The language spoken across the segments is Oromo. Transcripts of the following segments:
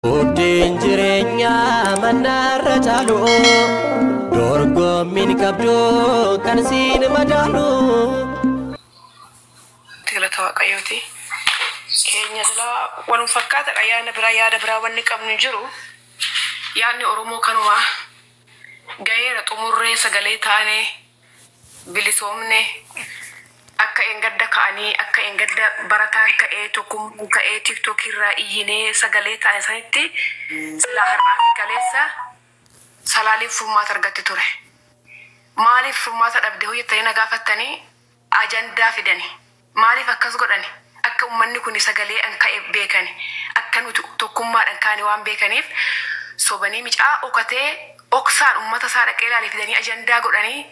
Buddeen jireenyaa mannaarra caalu, dorgommiin qabdu kan siin madaalu. Galata Waaqayyooti. Keenya silaa walum fakkaatadha, yaadna biraa, yaada biraa wanni qabnu jiru. Yaadni Oromoo kanumaa gaheera, xumurree sagalee taanee bilisoomne. Akka engadda ka'anii, akka engadda barataan ka'ee, tokkummaan ka'ee, TikTok irraa iyyinee sagalee taane sanitti, silaa har'aa fi kaleessa Salaaleef furmaata argatti ture. Maaliif furmaata dhabde hojjettanii na gaafattanii, ajandaa fidani. Maaliif akkas godhani? Akka uummanni kun sagalee an ka'e beekani. Akka nuti tokkummaadhaan kaane waan beekaniif, sobanii micaa okatee oksaan uummata isaa dhaqee ilaalee fidanii ajandaa godhanii,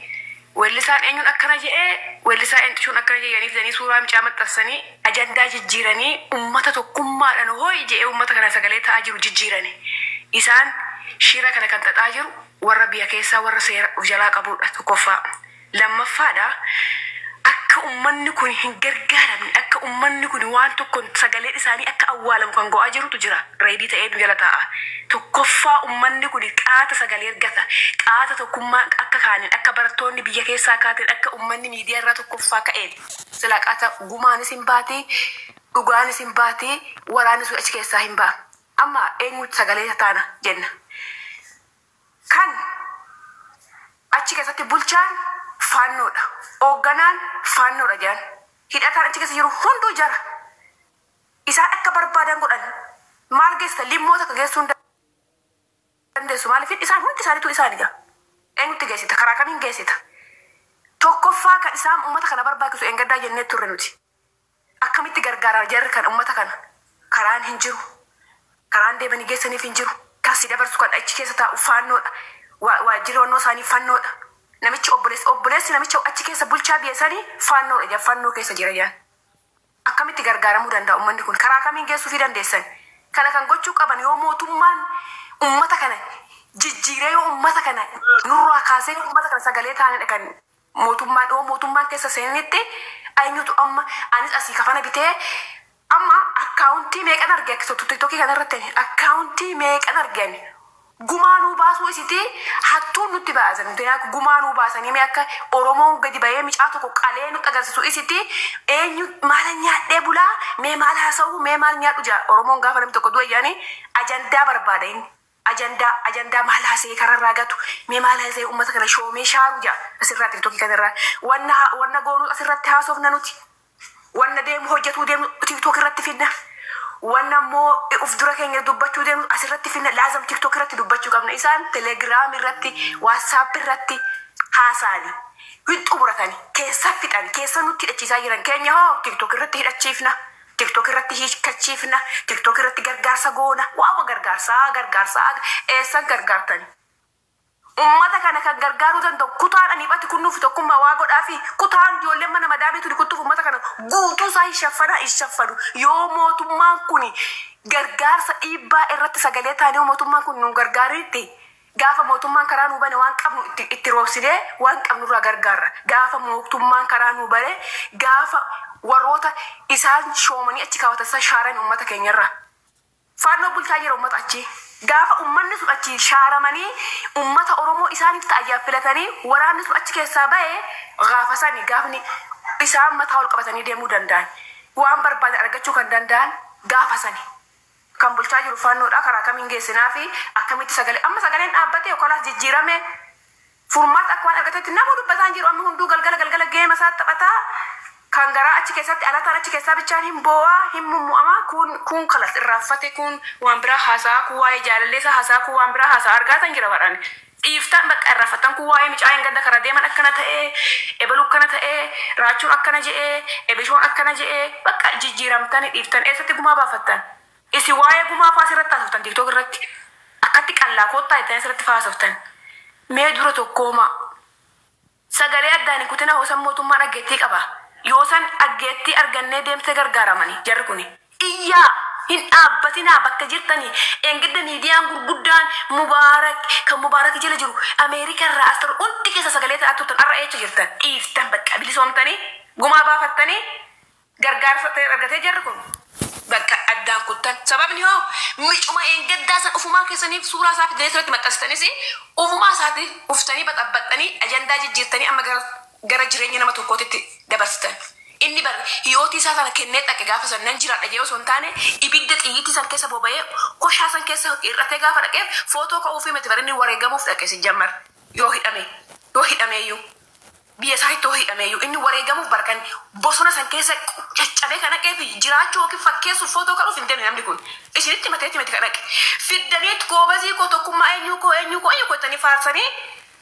weellisaan eenyuun akkana jedhee, weellisaa eenyuun akkana jedhanii fidanii suuraa micaa maxxansanii ajandaa jijjiiranii, uummata tokkummaadhaan hooyi jedhee uummata kana sagalee ta'aa jiru jijjiiranii. Isaan shira kana kan xaxaa jiru warra biyya keessaa, warra seera of jalaa qabudha tokkoffaa. Lammaffaadha, akka uummanni kun hin gargaaramne, akka uummanni kun waan tokko sagaleen isaanii akka awwaalamu kan go'aa jirutu jira. Reedii ta'ee nu jala taa'a. Tokkoffaa, uummanni kun qaata sagalee argata. Qaata tokkummaa akka kaaniin, akka barattoonni biyya keessaa kaateen, akka uummanni miidiyaa irraa tokkoffaa ka'een. Silaa qaata gumaanis hin baatee, dhugaanis hin baatee, waraanni sun achi keessaa hin ba'a. Amma eenyutu sagalee taana jenna? Kan achi keessatti bulchaan Faannoodha. Hoogganaan Faannoodha jedhan. Hidhataan achi keessa jiru hunduu jara. Isaan akka barbaadan godhan. Maal geessita? Limmoo takka geessuu hin dandeessu. Maaliif? Isaan hundi isaaniitu isaan egaa. Eenyutti geessita? Karaa kamiin geessita? Tokkoffaa, kan isaan uummata kana barbaachisu eengaddaa jennee turre nuti. Akkamitti gargaaraa jarri kan uummata kana? Karaan hin jiru. Karaan deemanii geessaniif hin jiru. Kan si dabarsu, kan achi keessa taa'u Faannoodha. Waajjirri wannoo isaanii Faannoodha. Namichi obboleessi namicha achi keessa bulchaa biyya sanii Faannoodha jedhan, Faannoo keessa jira jedhan. Akkamitti gargaaramuu danda'a uummanni kun? Karaa kamiin geessuufii dandeessan? Kana kan gochuu qaban, yoo mootummaan uummata kana jijjiiree, yoo uummata kana nurraa kaasee, yoo uummata kana sagalee taanedha kan mootummaan, yoo mootummaan keessa seenanitti. Eenyutu amma anis asii kafana bitee, amma akkaawuntii meeqan arge akka TikTokii kana irratti, akkaawuntii meeqan argan gumaanuu baasuu isiti hattuun nutti baasan, gumaanuu baasanii mee akka Oromoon gadi bahee micaa tokko qalee nutti agarsiisu isiti, eenyu maal nyaadhee bulaa, mee maal haasa'u, mee maal nyaadhu jaa Oromoon. Gaafa namni tokko du'a jedhanii ajandaa barbaada inni. Ajandaa maal haasa'ee kararraa gatu, mee maal haasa'ee uummata kana shoomee shaaru jaa asirraa TikTokii kanarraa. Wanna goonuu asirratti haasofna nuti. Wanna deemu hojjetuu deemu TikTok irratti finna. Wanna immoo uf dura keenya dubbachuu deemu asirratti finna. Laazam TikTok irratti dubbachuu qabna. Isaan Telegram irratti, WhatsApp irratti haasa'anii hin xumuratani, keessa fixan, keessa nutti hidhachiisaa jiran. Keenya hoo TikTok irratti hidhachiifna. TikTok irratti hiikkachiifna. TikTok irratti gargaarsa goona. Waama gargaarsaa, gargaarsaa eessan gargaartani? Ummata kana kan gargaaruu danda'u kutaan aniifatti kunnuuf tokkummaa waa godhaa fi kutaan ijoolleen mana madaamii tuni kuttuuf ummata kana guutuu isaa hin shaffanaa, hin shaffanu. Yoo mootummaan kun gargaarsa dhiibbaa irratti sagalee taanee, mootummaan kun nu gargaaritti, gaafa mootummaan karaa nuu bane waan qabnu itti roobsinee waan qabnurraa gargaarra. Gaafa mootummaan karaa nuu bane, gaafa warroota isaan shoomanii achi kaawwatan san shaaran ummata keenyarraa. Faannoo bulchaa jira ummata achi. Gaafa ummanni sun achi shaaramanii, ummata Oromoo isaaniif ta'ayyaaf filatanii, waraanni sun achi keessaa ba'ee, gaafa sani gaafni isaan mataa ol qabatanii deemuu danda'an. Waan barbaadan argachuu kan danda'an gaafa sani. Kan bulchaa jiru Faannoodha. Karaa kamiin geessinaa fi akkamitti sagalee, amma sagaleen dhaabbate yookaan jijjiirame, furmaata akka waan argatetti nama dubbataan jiru. Amma hunduu galgala galgala geema isaa taphataa, kan garaa achi keessatti alataan achi keessaa bichaan hin boo'aa, hin mummu'amaa, kun kalas irraanfate, kun waan biraa haasaa, kun waa'ee jaalallee isaa haasaa, kun waan biraa haasaa argaatan jira badhaan. Dhiiftan, bakka irraanfattan. Kun waa'ee micaa hin gadda karaa deeman akkana ta'ee, ebaluu akkana ta'ee, raachuun akkana je'ee, ebishoon akkana je'ee, bakka jijjiiramtanii dhiiftan. Eessatti gumaa baafattan? Isin waa'ee gumaa fa'aa asirratti haasoftan TikTok irratti. Akkatti qallaa koottaa jettanii asirratti haasoftan. Mee dura tokkooma. Sagalee addaan hin kutina. Hoosan mootummaan dhaggeettii qaba. Yoo san dhaggeettii argannee deemtee gargaaramanii jarri kuni. Iyyaa, hin dhaabbatinaa bakka jirtanii. Engidda miidiyaan gurguddaan Mubaarak, kan Mubaarak jala jiru, Ameerika irraa as ta'u, hundi keessa sagalee ta'aa turtan. Har'a eecha jirtan? Dhiiftan, bakka bilisoomtanii gumaa baafattanii gargaarsa ta'e argatee jarri kun bakka. Addaan kuttan. Sababni hoo micuma eengaddaa san ufumaa keessaniif suuraa isaa fidanii asirratti maxxansitanis ufumaa isaatii uftanii baxabbaxxanii ajandaa jijjiirtanii amma gara jireenya nama tokkootitti dabarsitan. Inni bar hiyootii isaa sana kennee dhaqe gaafa san nan jiraadha jee osoo hin taane ibidda xiyyiitii san keessa boba'ee koshaa san keessa hir'atee gaafa dhaqeef footoo ka'uufii miti bar inni wareegamuuf dhaqe si jammar yoo hidhame yoo hidhameeyyuu. Biyya isaatti yoo hidhameeyyuu inni wareegamuuf bar kan bosona san keessa caccabee kan dhaqeef jiraachuu yookiin fakkeessuuf footoo ka'uuf hin deemne namni kun. Isinitti mateetti miti kan dhaqe. Fiddaniit goobazii koo tokkummaa eenyuu koo eenyuu koo eenyuu koo jettanii faarsanii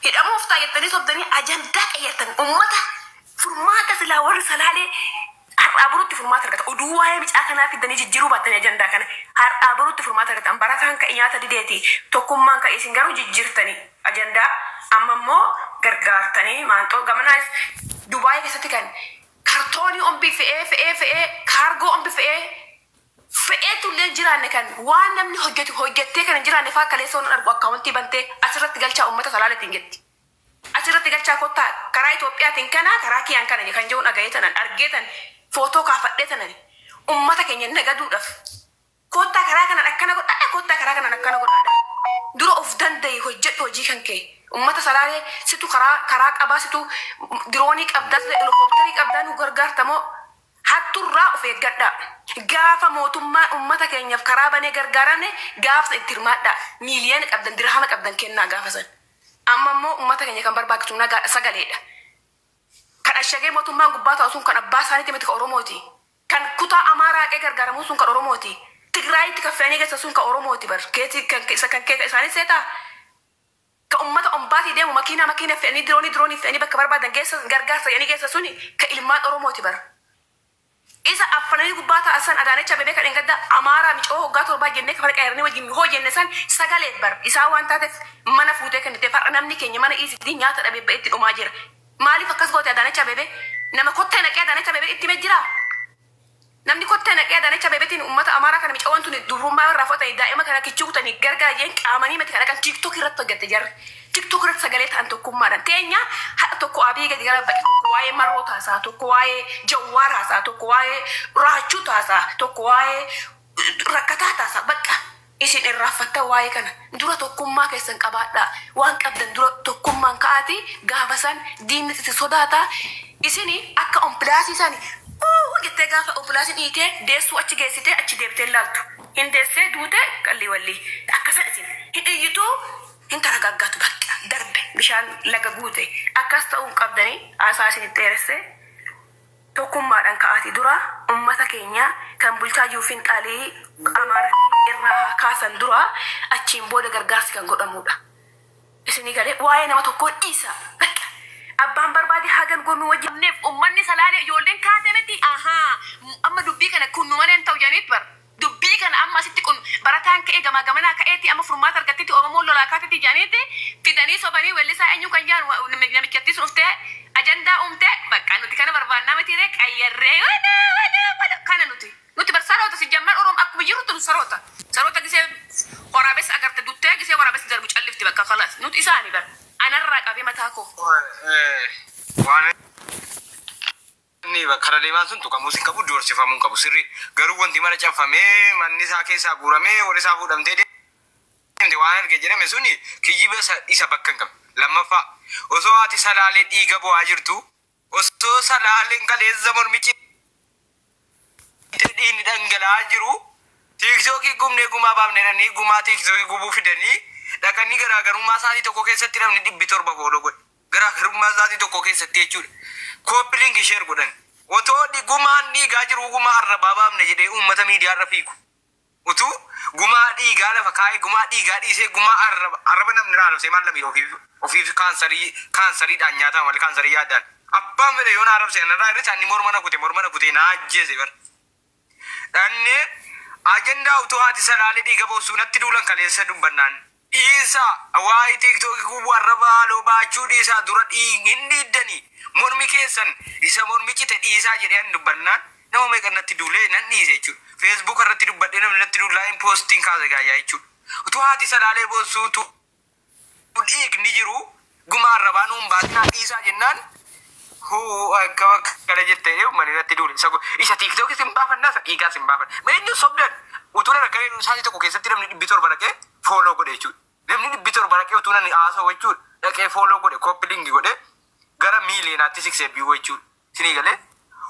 hidhamuuf ta'a jettanii sobdanii ajandaa qayyartan uummata furmaata silaa warri Salaalee har'aa borutti furmaata argata. Oduu waa'ee micaa kanaa fiddanii jijjiiruu baattanii ajandaa kana har'aa borutti furmaata argatan. Barataan ka'e nyaata dideeti tokkummaan ka'e isin garuu jijjiirtanii ajandaa amma immoo gargaartanii maanxoo gamanaas Dubaayii keessatti kan kartoonii ombii fe'ee fe'ee fe'ee kaargoo ombii fe'ee fe'eetu illee jiraanne kan waan namni hojjetu hojjettee kan hin jiraanne fa'aa kaleessa waan argu akkaawuntii bantee asirratti galchaa uummata Salaaleetiin jetti. Asirratti galchaa kottaa karaa Itoophiyaatiin kana karaa kiyyaan kana kan jedhuun dhaga'ee tanan argee tan footoo kaafadhee tanan uummata keenya nagaduudhaaf kottaa karaa kanaan akkana godhaadha kottaa karaa kanaan akkana godhaadha. Dura of danda'e hojjedhu hojii kan kee uummata Salaalee situ karaa karaa qabaa situ diroonii qabdaa situ helikoophtarii qabdaa nu gargaartamoo hatturraa of eeggadhaa. Gaafa mootummaan uummata keenyaaf karaa banee gargaaramne gaafa itti hirmaadhaa. Miiliyoona qabdan dirhama qabdan kennaa gaafa san. Amma immoo uummata keenya kan barbaachisu nagaa sagaleedha. Kan ashagee mootummaan gubbaa ta'u sun kan abbaa isaaniitti miti kan Oromooti. Kan kutaa Amaaraa haqee gargaaramu sun kan Oromooti. Tigraayitti kan fe'anii geessan sun kan Oromooti bar. Keetii kan isa kan kee isaanii seetaa. Kan uummata ombaatii deemu makiinaa makiina fe'anii diroonii diroonii fe'anii bakka barbaadan geessa gargaarsa jedhanii geessa suni kan ilmaan Oromooti bar. Isa affananii gubbaa ta'an san Adaanech Abeebee kan dheengadda Amaaraa micoo hoggaa torbaa jennee kafala qayyaranii wajjin hoo jenne san sagaleef bar isaa waan taateef mana fuutee kennite far'a namni keenya mana dhiisitti nyaata dhabee ba'etti dhumaa jira. Maaliif akkas goote Adaanech Abeebee? Nama kottee naqee Adaanech Abeebee itti himee jiraa? Namni kottee naqee Adaanech Abeebeetiin uummata Amaaraa kana micoowwan tuni dubrummaa irraa fudhatanii daa'ima kana kichuu kutanii gargaara jeen qaamanii miti kana kan TikTok irratti hojjette jarri. TikTok irratti sagalee ta'an tokkummaadhaan. Teenya haadha tokko Abiy gadi gara baqe tokko waa'ee Marroo taasaa tokko waa'ee Jawwaar haasaa tokko waa'ee Raachuu taasaa tokko waa'ee rakkataa taasaa bakka isin irraanfattan waa'ee kana dura tokkummaa keessan qabaadhaa waan qabdan dura tokkummaan ka'aati gaafa san diinni isin sodaata isin akka ompilaasii sani uu jettee gaafa ompilaasiin dhiitee deessuu achi geessitee achi deebitee laaltu hin deessee duute qallii wallii akkasan isin hin iyyituu hin taragaggatu bakka darbe bishaan laga guute akkas ta'uu hin qabdanii haasaa isinitti dheeresse tokkummaadhaan ka'aati dura ummata keenya kan bulchaa jiru finxaalii Amaaraa irraa kaasan dura achiin booda gargaarsi kan godhamudha. Isinii galee waa'ee nama tokkoo dhiisa. Bakka abbaan barbaade hagan goonuu wajjin ummanni Salaalee ijoolleen kaate miti ahaa amma dubbii kana kunnu malee hin ta'u jedhaniit bara. Dubbii kana amma asitti kun barataan ka'ee gamaa gamanaa ka'eetti amma furmaata argattetti Oromoon lolaa kaatetti jedhaniitti fidanii sobanii weellisaa eenyu kan jedhan namichatti sun dhuftee ajandaa uumtee bakka nuti kana barbaannaa miti ree qayyarree wala wala wala kana nuti. Nuti bar saroota si jammaan Oromoo akkuma jirutti nu saroota. Saroota gisee waraabessa agarte duttee gisee waraabessa darbu callifti bakka kalas nuti isaani bar anarraa qabee mataa koo. Waan inni kara deemaan sun tuqamuus hin qabu doorsifamuu hin qabu sirri garuu wanti mana cabfamee manni isaa keessaa guuramee warri isaa fuudhamtee deemte waan arge jedhame suni kiyyiba isa bakka hin qabne. Lammaffaa osoo haati Salaalee dhiiga bo'aa jirtu osoo Salaaleen kaleessa mormichi dhiigni dhangala'aa jiru TikTokii gubnee gumaa baafne jedhanii gumaa TikTokii gubuu fidanii dhaqanii garaagarummaa isaatii tokko keessatti namni 700 follow godhe. Garaagarummaa isaatii tokko keessatti jechuudha. Copy link share godhan. Otoo gumaan dhiigaa jiru gumaa arrabaa baafne jedhee uummata miidiyaa irra fiigu. Utuu gumaa dhiigaa lafa kaa'ee gumaa dhiigaa dhiisee gumaa arraba namni arrabsee maal lamii ofiif kaansariidhaan nyaatama malee kaansarii yaadaan. Abbaan fedhe yoo na arrabse narraa irra isaanii morma na kute morma na kute na ajjeese bara. Dhannee ajandaa utuu haati Salaalee dhiiga boosuu natti duulan kaleessa dubbannaan. Dhiisaa waa'ee TikTokii gubuu arraba haaloo baachuu dhiisaa dura hin dhiiddanii mormi keessan isa mormi cite dhiisaa jedhee an dubbannaan nama meeqa natti duulee nan dhiise jechuudha. Facebook irratti dubbadhee namni natti duulaa hin poostiin kaase gaayyaa jechuudha. Utuu haati Salaalee boosuu utuu dhiigni jiru gumaa arrabaa nuun baatinaa dhiisaa jennaan Huu akka kana jettee uummanni irratti duule. Isa TikTokis hin baafannaa, isa dhiigaas hin baafanna. Eenyu sobdan utuu rakkoo sa'aatii tokko keessatti namni 700 dhaqee follow godhe jechuudha. Namni 700 dhaqee utuu namni haasa'u jechuudha. Dhaqee follow godhe, copy link godhe, gara miiliyonaatti siqsee biyyuu jechuudha. Isinii galee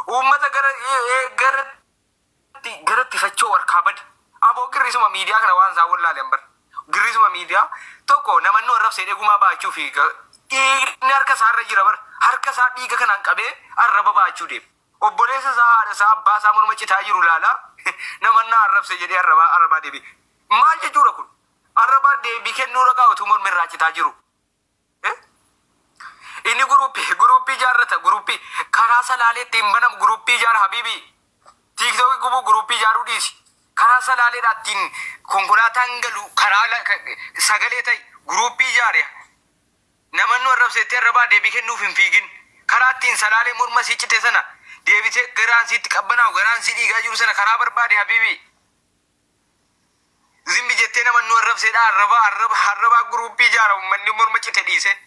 uummata gara garatti socho'u harkaa bade. Aboo girrisuma miidiyaa kana waan isaan wallaalan bara. Girrisuma miidiyaa tokko namanni arrabsee gumaa baachuu fi dhiigni harka isaarra jira bara. Harka isaa dhiiga kanaan qabee arraba baachuu deema. Obboleessa isaa, haadha isaa, abbaa isaa morma citaa jiru laala. Namanna arrabsee jedhee arrabaa deebi. Maal jechuudha kun? Arrabaa deebii kennuu ragaa utuu mormi irraa citaa jiru. Inni guruppii ijaarrata, guruppii karaa Salaalee ittiin banamu guruppii ijaara habiibi. TikTokii gubuu guruppii ijaaruu dhiisi. Karaa Salaaleedhaa ittiin konkolaataan galu karaa sagalee ta'e guruppii ijaare. Namannu arrabseetti arrabaa deebii kennuuf hin fiigin. Karaa ittiin Salaalee morma sii cite sana deebitee garaan siitti qabbanaa'u, garaan sii dhiigaa jiru sana karaa barbaade habiibi. Zimbi jettee namannu arrabseedha arrabaa guruppii ijaara uummanni morma cite dhiise.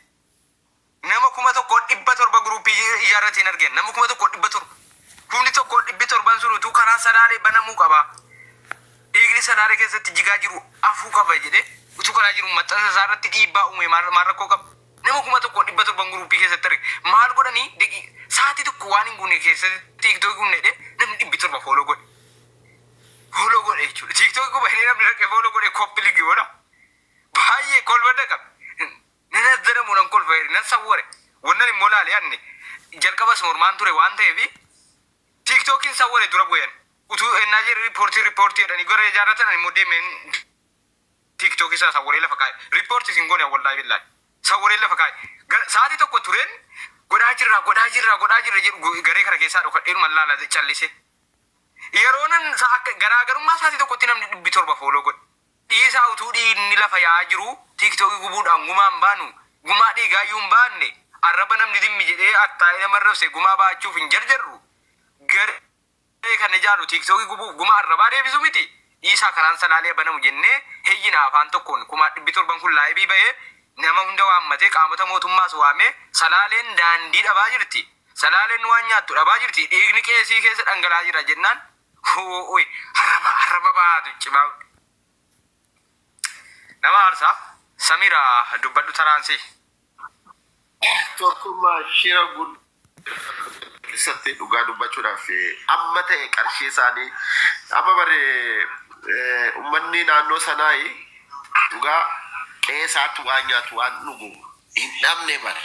Nama 1700 guruppii ijaarrateen argeen, nama 1700. 1700 sun utuu karaa Salaalee banamuu qaba. Dhiigni Salaalee keessatti jigaa jiru afuu qaba jedhee utuu karaa jiru maxxansa isaa irratti dhiibbaa uume, maal rakkoo qaba? Nama 1700 guruppii keessatti arge. Maal godhanii sa'aatii tokko waan hin guunne keessatti TikTokii gubne jedhee namni 700 follow godhe. Follow godhe jechuudha. TikTokii guba jedhee namni dhaqee follow godhe, copy link godha. Baay'ee kolfa dhaqa. Nan azzanamu, nan kolfa, nan sawware. Wannan immoo laale anne jalqabas mormaan ture waan ta'eef TikTokiin sawware dura bu'een. Utuu ennaa jedhe riippoortii riippoortii jedhanii gara ijaarratan immoo deemeen TikTokii isaa sawwaree lafa kaa'e. Riippoortii sin goone, wallaahi billaahi. Sawwaree lafa kaa'e. Sa'aatii tokko tureen godhaa jirra, godhaa jirra, godhaa jirra jedhu, garee kana keessaa dhokadheeruma laala callise. Yeroo nan akka garaagarummaa sa'aatii tokkotti namni 700 follow godhe. Dhiisaa, utuu dhiigni lafa yaa'aa jiru TikTokii gubuudhaan gumaa hin baanu. Gumaa dhiigaayyuu hin baanne, arraba namni dhimmi jedhee attaa'ee nama arrabse gumaa baachuuf hin jarjarru. Garee kan ijaaru TikTokii gubuuf gumaa arrabaa deebisu miti. Dhiisaa, karaan Salaalee banamu jennee heyyina afaan tokkoon 700,000 kun live bahee nama hunda waammatee, qaamota mootummaas waamee, Salaaleen daandii dhabaa jirti. Salaaleen waan nyaattu dhabaa jirti. Dhiigni qeesii keessa dhangala'aa jira jennaan. Hoo'oy, arraba baatu cimaa. Nama aarsaa. Samira, dubbadhu taraansi. Tokkummaa shira guddaa keessatti dhugaa dubbachuudhaaf amma ta'e qarshii isaanii amma bare uummanni naannoo sanaa dhugaa qe'ee isaatti waan nyaatu waan dhugu hin dhabne bare.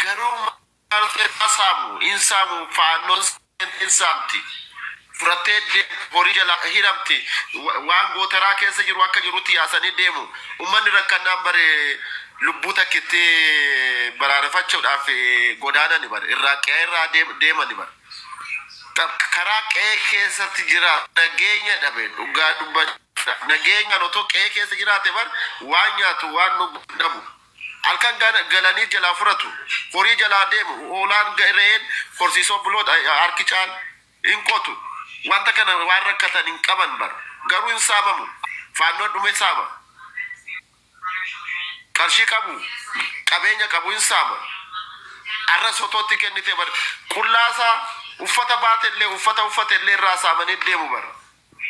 Garuu maal saamu hin saamu, faannoon hin saamti. Furattee horii jala hidhamti, waan gootaraa keessa jiru akka jirutti yaasanii deemu. Uummanni rakkannaan bare lubbuu takkitti baraarefachuudhaaf godaanani bare, irraa qe'ee irraa deemani bare. Karaa qe'ee keessatti jira nageenya dhabe, dhugaa dubbachuudhaaf nageenyaan otoo qe'ee keessa jiraate bar waan nyaatu waan dhugu dhabu. Halkan galanii jalaa furatu, horii jalaa deemu, hoolaan, re'een horsiisoo buloota harki caal hin qotu. Wanta kana waan rakkatan hin qaban bar, garuu hin saamamu, faannoon dhume saama. Qarshii qabu, qabeenya qabu hin saama. Arra sotootti kennite bar qullaasaa uffata baatellee, uffata uffatellee irraa saamanii deemu bar.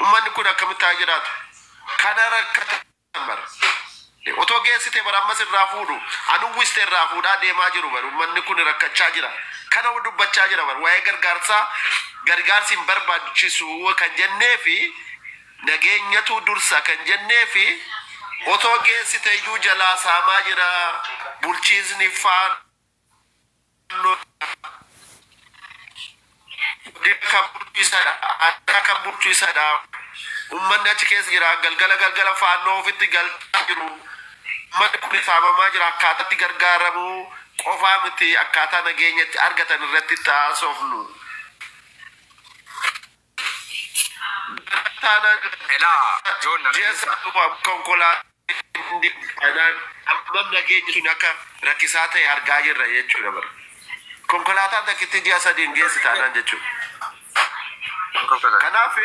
Ummanni kun akkamitti haa jiraatu? Kana rakkatan bar. Otoo geessite bar ammas irraa fuudhu, anuwwiste irraa fuudhaa deemaa jiru bar. Ummanni kun rakkachaa jira. Kana dubbachaa jira bar. Waa'ee gargaarsaa, gargaarsi hin barbaachisu kan jennee fi nageenyatu dursa kan jennee fi otoo geessite iyyuu jalaa saamaa jira bulchiisni faannoo. Kan bulchu isadha, aadaa kan bulchu isadha. Ummanni achi keessa jira, galgala galgala faannoo ofitti galchaa jiru. Ummanni kun saamamaa jira. Akkaataatti gargaaramuu qofaa miti, akkaataa nageenyatti argatan irratti taasofnu. Elaa, Joon na Ji'a saduma konkolaataan hammam nageenyi sun akka rakkisaa ta'e argaa jirra jechuudha bara. Konkolaataan takkitti ji'a sadiin geessi taanaan jechuudha. Kanaaf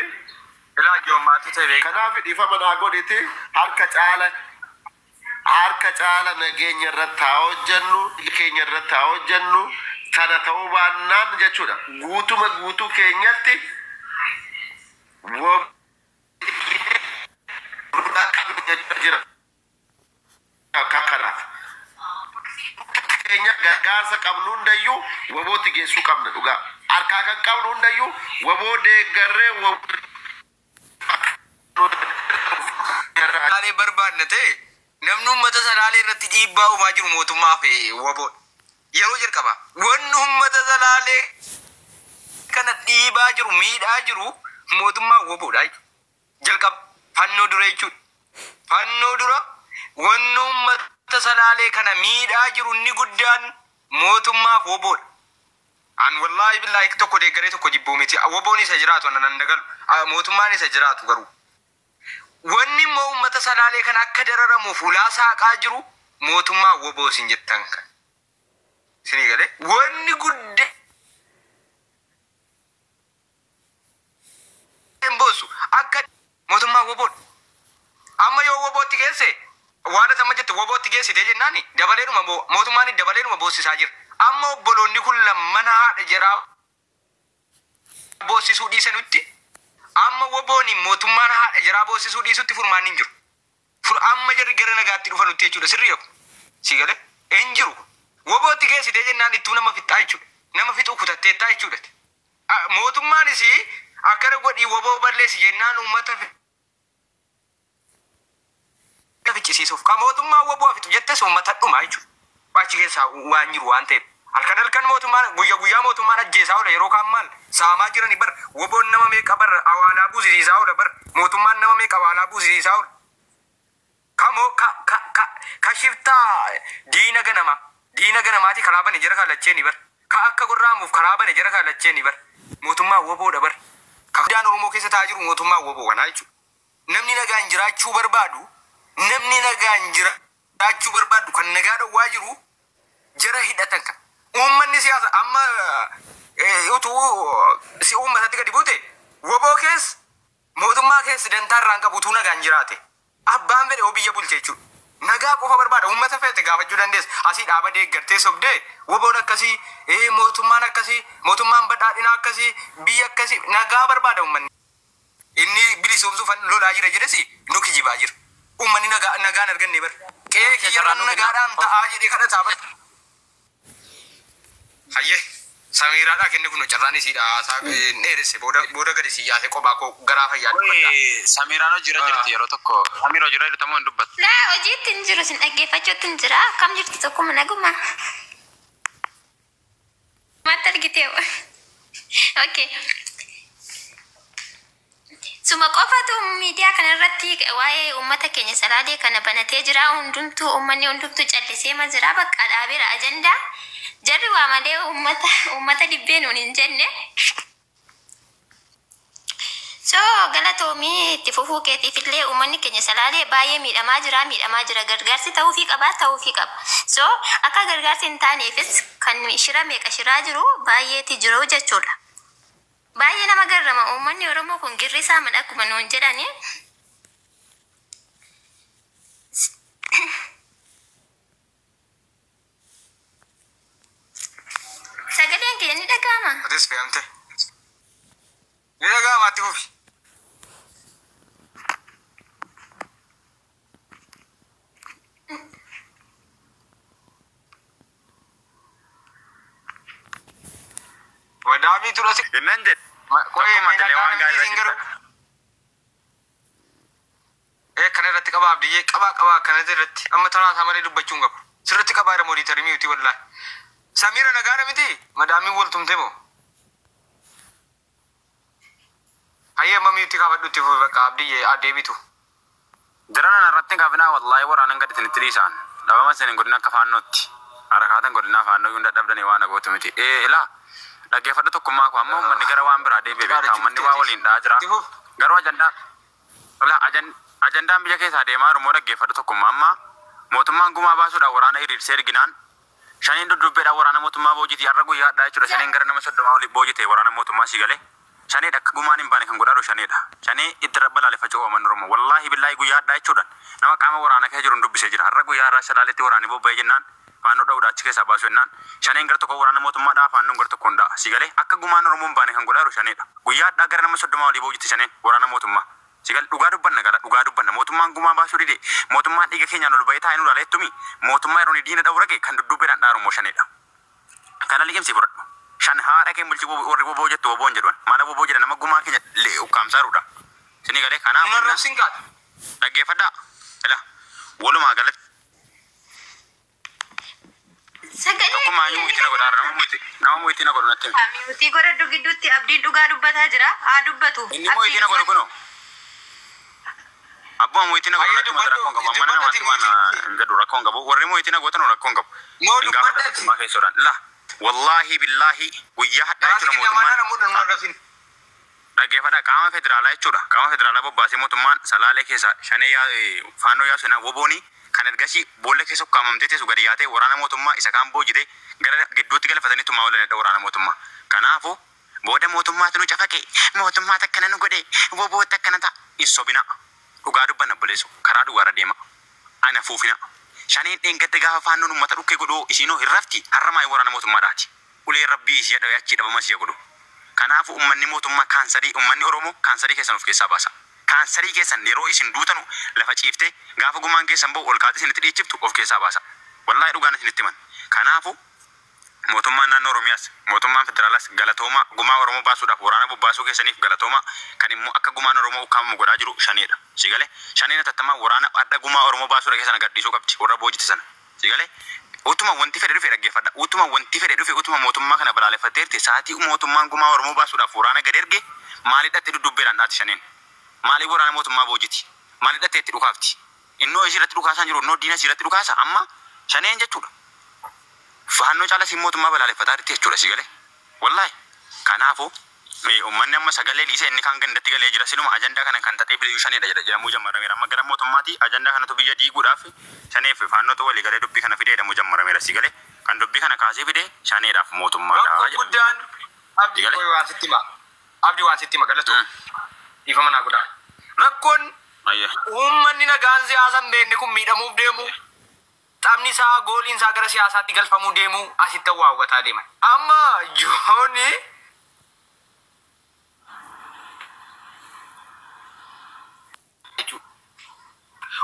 Elaa, Joon maatii ta'e beekaa. Kanaaf dhiifama naa godhiti, harka caala nageenya irratti haa hojjennu, keenya irratti haa hojjennu. Sana ta'uu baannaan jechuudha. Guutuma guutuu keenyatti jira. Kanaaf keenya gargaarsa qabnu hundayyuu wabootti geessuu qabna dhugaa. Harkaa kan qabnu hundayyuu waboo deeggarree waboo Salaalee barbaadna ta'e namni uummata Salaalee irratti dhiibbaa uumaa jiru mootummaa fi waboodha. Yeroo jalqaba wanni uummata Salaalee kana dhiibaa jiru miidhaa jiru mootummaa waboodha jechuudha. Jalqaba fannoo dura jechuudha. Fannoo dura wanni uummata Salaalee kana miidhaa jiru inni guddaan mootummaaf waboodha. An wallaahi billaahi tokko deeggaree tokko jibbuu miti. Waboon isa jiraatu anan nan dagalu. Mootummaan isa jiraatu garuu. Wanni immoo uummata Salaalee kana akka dararamuuf ulaa saaqaa jiru mootummaa waboo isin jettan kan. Isinii galee wanni guddaan boossu akka mootummaa waboodha. Amma yoo wabootti geesse waan ati amma jette wabootti geessitee jennaani dabaleedhuma mootummaan dabaleedhuma boossisaa jira. Amma obboloonni kun lamman haadha jaraa boossisuu dhiisanutti amma wabooni mootummaan haadha jaraa boossisuu dhiisutti furmaanni hin jiru. Amma jarri gara nagaatti dhufanutti jechuudha sirrii dhabu. Si galee hin jiru. Wabootti geessitee jennaan ittuu nama fixxaa jechuudha. Nama fixuu kutatteettaa jechuudha. Mootummaanis akkana godhii waboo balleessi jennaan uummata ficcisiisuuf. Ka mootummaan waboo fixu jettes uummata dhumaa jechuudha. Achi keessaa waan jiru waan ta'eef. Halkan halkan mootummaan guyya guyyaa mootummaan ajjeesaa oola yeroo kaan maal saamaa jirani bar waboon nama meeqa bar awaalaa buusisiisaa oola bar mootummaan nama meeqa awaalaa buusisiisaa oola. Kamoo ka ka ka ka shiftaa diina ganama diina ganamaati karaa bane jara kallacheeni bar ka akka gorraamuuf karaa bane jara kallacheeni bar mootummaa waboodha bar ka guddaan Oromoo keessa taa'aa jiru mootummaa waboo kanaa jechuudha. Namni nagaan jiraachuu barbaadu namni nagaan jiraachuu barbaadu kan nagaa dhowwaa jiru jara hidhatan kan. Uummanni siyaasa amma utuu si uummatatti gadi buute waboo keessa mootummaa keessa dantaa irraan qabu utuu nagaan jiraate abbaan fedhe biyya bulche jechuudha. Nagaa qofa barbaada uummata fedhe gaafachuu dandeessa. Asii dhaaba deeggartee sobdee waboon akkasii mootummaan akkasii mootummaan badhaadhinaa akkasii biyya akkasii nagaa barbaada uummanni. Inni bilisoomsuuf lolaa jira jedhesi nu kijibaa jira. Uummanni nagaan arganne bar. Qe'ee kiyyarraan nagaadhaan ta'aa jedhee kadhataa bar. Hayyee Samiiraadhaa kenni kun carraan isiidha haasaa dheeresse booda gadi si yaase kophaa koo garaa fayyaa dubbadha. Samiiraan hojiirra jirti yeroo tokko. Samiira hojiirra jirti moo hin dubbattu? Laa hojiitti hin jiru sin dhaggeeffachuutti hin jira. Akkam jirti tokkuma naguma. Maatti argitee? Okay. Suma qofatu miidiyaa kanarratti waa'ee uummata keenya Salaalee kana banatee jira. Hundumtuu uummanni hundumtuu callisee ma jira. Bakka dhaabeera ajandaa. Jarri waa malee uummata dibbee nuun hin jenne. So galatoomii itti fufuu keetiif illee uummanni keenya Salaalee baay'ee miidhamaa jira miidhamaa jira gargaarsi ta'uufii qaba ta'uufii qaba. So akka gargaarsi hin taaneefis kan shira meeqa shiraa jiru baay'eeti jiru jechuudha. Baay'ee nama garrama uummanni Oromoo kun girri isaa mana akkuma nuun jedhani. Sagaleen kiyya ni dhaga'ama. Atis fe'amte. Ni dhaga'ama atti fufi. Wadaamii tura si. Innan jedhe. Qoyee Tokkuma illee waan gaarii irra garuu. jirta. Kana irratti qabaa abdiyyee qabaa qabaa kana irratti amma taraa isaa malee dubbachuu hin qabu. Sirriitti qabaa irra moodiitarii miyuutii wallaahi. Samiira nagaadha miti madaamiin wal tumte moo? Hayyee amma miyuutii kaafadhu itti fufi bakka abdiyyee adeebitu. Jiran irratti hin kaafinaa wallaahi waraanan gadi isinitti dhiisaan. Dhabama isin hin godhin akka faannootti. Harakaatan godhinaa faannoo yuun dadhabdanii waan agootu miti. Ilaa dhaggeeffadhu tokkummaa koo amma uummanni gara waan biraa deebi'e beektaa uummanni waa waliin dha'aa jira. Garuu ajandaa ilaa ajandaan biyya keessaa deemaa jiru immoo dhaggeeffadhu tokkummaa amma mootummaan gumaa baasuudhaan waraana hiriirsee erginaan shaniin dudduubbeedhaan waraana mootummaa boojiti har'a guyyaa hadhaa jechuudha shaniin gara nama 30 olii boojite waraana mootummaa si galee shaneedha akka gumaan hin baane kan godhaa jiru shaneedha shanee itti rabba laaleffachuu qabu manni Oromoo wallaahi billaahi guyyaa hadhaa jechuudha nama qaama waraana keessa jiru hin dubbisee jira har'a guyyaa har'aa Salaaletti waraanni bobba'ee jennaan Faannoo dha'uudha achi keessaa baasu jennaan shaneen gara tokko waraana mootummaadhaa faannoon gara tokkoon dha'a. Si galee akka gumaan Oromoo hin baane kan godhaa jiru shaneedha. Guyyaa hadhaa gara nama 30 olii boojitti shaneen waraana mootummaa. Si galee dhugaa dubbanna gara dhugaa dubbanna mootummaan gumaa baasuu dide mootummaan dhiiga keenyaan ol ba'ee taa'ee nu ilaalee tumi mootummaa yeroo inni diina dha'u rage kan dudduubbeedhaan dhaaru immoo shaneedha. Kana liqimsi fudhadhu. Shan haadha kee bulchi warri boboo jettu boboon jedhan. Maala boboo jedhan nama gumaa keenya ukkaamsaaruudha. Sini galee kanaaf Nun arrabsin kaata. Dhaggeeffadhaa. Ila walumaa galatti Sagalee tokkummaa iyyuu itti na godha nama mu'itti na godhu natti himi. Mute godhadhu gidduutti Abdiin dhugaa dubbataa jira. Haa dubbatu. Inni mu'itti na godhu kunoo. Abbuma mu'itti na godhu Ayyee natti himata dubbadhu rakkoon qabu. Amma nama dubbadhati namaatti waan mu'itti. hin gadhu rakkoon qabu. Warri mu'itti na gootan rakkoon qabu. Moo Hin gaafadha dubbadhati. tokkummaa keessoodhaan. La wallaahi billaahi guyyaa hadhaa Garaa si jechuudha kenna mootummaan maanaa namoota nun arrabsin. Dhaggeeffadhaa qaama federaalaa jechuudha. Qaama federaalaa bobbaasee mootummaan Salaalee keessa shanee faannoo yaasu jenna wobooni kan ergasii boolla keessa ukkaamamtee teessu gadi yaatee waraana mootummaa isa kaan boojite gara gidduutti galfatanii tumaa oolanidha waraana mootummaa. Kanaafuu booda mootummaatu nu cafaqe mootummaatu akkana nu godhe wobootti akkana ta'a. Hin sobina. Dhugaa dubbanna obboleessu karaa dhugaarra deema. Ana fuufina. Shaneen dheengadda gaafa faannoon uummata dhukkee godhuu isiinoo hin rafti har'a maayii waraana mootummaadhaati. Uleen rabbii ishee dhawee achii dhabama ishee godhu. Kanaafuu uummanni mootummaa kaansarii uummanni Oromoo kaansarii keessan of keessaa baasa. Kaansarii keessan yeroo isin duutanu lafa ciiftee gaafa gumaan keessan ba'u ol kaatee isinitti dhiichiftu of keessaa baasa. Wallaahi dhugaan isinitti himan. Kanaafuu mootummaan naannoo Oromiyaas mootummaan federaalaas galatoomaa gumaa Oromoo baasuudhaaf waraana bobbaasuu keessaniif galatoomaa kan immoo akka gumaan Oromoo ukkaamamu godhaa jiru shaneedha. Si galee shaneen atattamaa waraana adda gumaa Oromoo baasuudha keessan gadhiisuu qabdi warra boojite sana. Si galee utuma wanti fedhe dhufe dhaggeeffadha. Utuma wanti fedhe dhufe utuma mootummaa kana balaaleffatteerti sa'aatii mootummaan gumaa Oromoo baasuudhaaf waraana gad erge maalidhatti dudubbeedhaan dhaati shaneen. Maaliif waraana mootummaa boojiti? Maalidhatti itti dhukaafti? Innoo ishii irratti dhukaasaan jiru innoo diina ishii irratti dhukaasa amma shaneen jechuudha. Faannoo caala siin mootummaa balaaleffataa jirti jechuudha si galee. Wallaahi kanaafuu uummanni amma sagalee dhiisee inni kaan gandatti galee jira sinuma ajandaa kana kan taxee fidu shaneedha jedha jedhamuu jammarameera amma gara mootummaati ajandaa kanatu biyya diiguudhaaf shaneef faannootu walii galee dubbii kana fidee jedhamuu jammarameera si galee kan dubbii kana kaasee fide shaneedhaaf mootummaadha Rakkoo jedhamu. guddaan Si Abdii galee? qoy waan sitti hima. Abdii waan sitti hima galatoo. Dhiifama naa godhaa. Rakkoon Ayyee. uummanni nagaan siyaasa hin beekne kun miidhamuuf deemu taphni isaa gooliin isaa gara siyaasaatti galfamuu deemu asitti waawwataa deeman. Amma jooni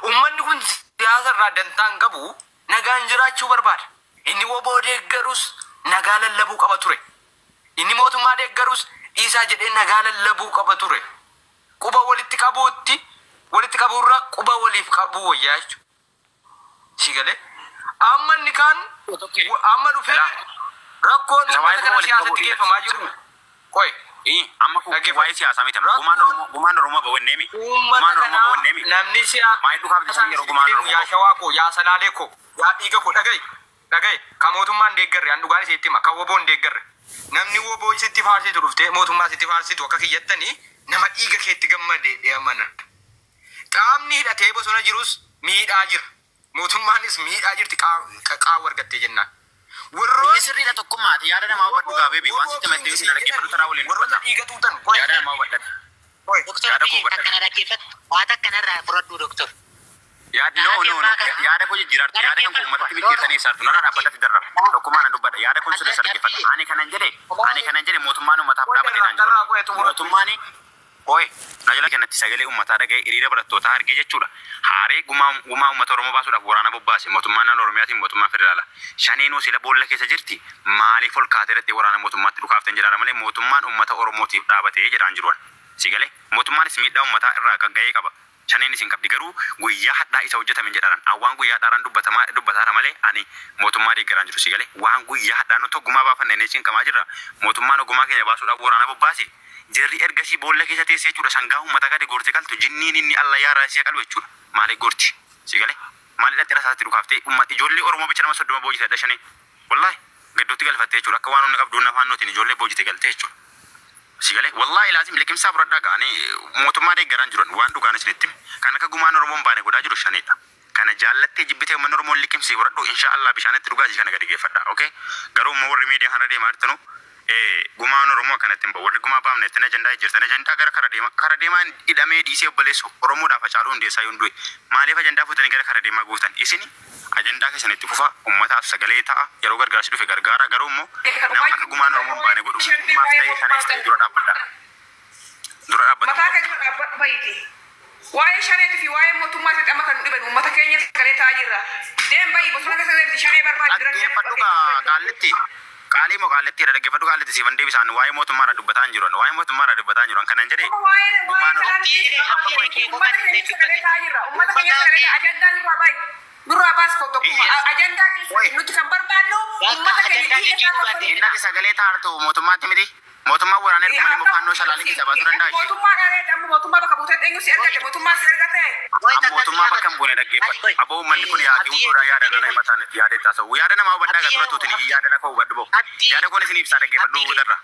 uummanni kun siyaasa irraa dantaa hin qabu nagaan jiraachuu barbaada. Inni woboo deeggarus nagaa lallabuu qaba ture. Inni mootummaa deeggarus dhiisaa jedhee nagaa lallabuu qaba ture. Quba walitti qabuutti walitti qabuurra quba waliif qabuu wayyaa jechuudha. Si galee amma inni kaan amma dhufee rakkoon Isa waa'ee uummata quba kana walitti qabuu siyaasatti geeffamaa jiru. Qoy Amma kun waa'ee siyaasaa miti. Gumaan Oromoo gumaan Oromoo bawanneemi. Uummata Gumaan Oromoo kanaa bawanneemi. namni siyaasa Maayii dhukaaf jecha yeroo gumaan Oromoo yaa shawaa koo yaa salaalee koo yaa dhiiga koo dhaga'i dhaga'i kan mootummaan deeggarre an dhugaan isitti hima kan woboon deeggarre namni woboo sitti faarsitu dhuftee mootummaa sitti faarsitu akka kiyyattanii nama dhiiga keetti gammade deemana. Qaamni hidhatee bosona jirus miidhaa jira. Mootummaanis miidhaa jirti qaawwa argattee jennaan. Inni sirriidha tokkummaati. Yaada namaa hubadhu gaa beebi. Waan sitti maddee isin dhaggeeffatu taraa waliin Warroota dubbata. dhiiga tuutan. Yaada namaa hubadhu. Doktor Yaada koo Abiyyi hubadhu. akkana dhaggeeffatu waan akkanarraa fudhadhu doktor. Yaada no no no yaada koo jijjiiraartu yaada kan koo uummatatti jijjiirtanii ibsaartu narra dhaabbadhatti darra tokkummaa nan dubbadha yaada kun sirrii dhaggeeffadha ani kanan jedhe ani kanan jedhe mootummaan uummataaf dhaabbateedhaan jiru mootummaan Oye, na jala kanatti sagalee uummataa dhaga'ee hiriira barattootaa argee jechuudha. Haaree gumaa gumaa uummata Oromoo baasuudhaaf waraana bobbaase mootummaa naannoo Oromiyaatiin mootummaa federaalaa. Shaneenuu sila boolla keessa jirti maaliif ol kaatee irratti waraana mootummaatti dhukaafteen jedhaara malee mootummaan uummata Oromootiif dhaabatee jedhaan jiruan. Si galee mootummaanis miidhaa uummataa irraa gahee qaba. Shaneen isin qabdi garuu guyyaa hadhaa isa hojjetame jedhaan awwaan guyyaa hadhaaraan dubbatamaa dubbataara malee ani mootummaa deeggaraan jiru si galee waan guyyaa hadhaa nuti ogummaa baafanne inni cinqamaa jirra mootummaan ogummaa keenya baasuudhaaf waraana bobbaase jarri ergasii boolla keessa teessee jechuudha sangaa uummata gadi goortee qaltu jinniin inni alla yaaraa ishee qalu jechuudha maaliif goorti si galee maalidha xira isaatti dhukaaftee uummata ijoollee Oromoo bicha nama 30 boojite hadha shanii wallaahi gaddootti galfattee jechuudha akka waan humna qabduun afaan nutiin ijoollee boojite galtee jechuudha. Si galee wallaahi laazim liqimsaa fudhadhaa ga'anii mootummaa deeggaraan jiran waan dhugaan isinitti hime. Kan akka gumaan Oromoon baane godhaa jiru shaneedha. Kana jaallattee jibbitee uummanni Oromoon liqimsii fudhadhu insha Allah bishaanitti dhugaa kana gadi geeffadha. Okay? Garuu immoo warri miidiyaa kana deemaa jirtanu gumaan Oromoo akkanatti hin bahu. Warri gumaa baafne ittiin ajandaa jirtan ajandaa gara kara deemaa kara deemaan hidhamee dhiisee obboleessu Oromoodhaaf Hacaaluu Hundeessaa yoon du'e maaliif ajandaa fuutanii gara kara deemaa guutan isini Ajandaa keessan itti fufa, uummataaf sagalee ta'a, yeroo gargaarsi dhufe gargaara. Garuu immoo nama akka gumaan Oromoo hin baane godhu mootummaas ta'e shanees ta'e dura dhaabbadha. Dura dhaabbata. Mataa kee dura dhaabbadhu bahiiti. Waa'ee shaneetii fi waa'ee mootummaa isaatti amma kan nu dhiban uummata keenya sagalee ta'aa jirra. Deem bahi bosona keessa deemti shanee barbaadi dura Dhaggeeffadhu kaa qaallitti. Qaalii moo qaallitti dhaggeeffadhu qaallitti siifan deebisaan waa'ee mootummaarraa dubbataa hin jiru. Waa'ee mootummaarraa dubbataa hin jiru. Kanan jedhe Waa'ee waa'ee gumaan kanaa Oromoo. nuti uummata keenya sagalee ta'aa jirra. Uummata keenya sagalee ta'aa ajandaa nurraa bahi. Nurraa baas koo tokkummaa. Ajandaa nuti kan barbaannu uummata keenya dhiiga isaa kaffaluu. Inni sagalee taartu mootummaatti miti. Mootummaan waraana ergu malee faannoo shalaalee keessaa baasuu danda'a ishee. Mootummaa dhaalee amma mootummaa bakka buutee eenyu si argate mootummaa si argate. Amma mootummaa bakka hin buune dhaggeeffadhu. Aboo uummanni kun yaadii hunduraa yaada nana mataan itti yaada itti haasa'u. Yaada namaa hubadhaa gaa dura tuutin yaada na koo hubadhu boo. Yaada kun isin ibsaa dhaggeeffadhu darra.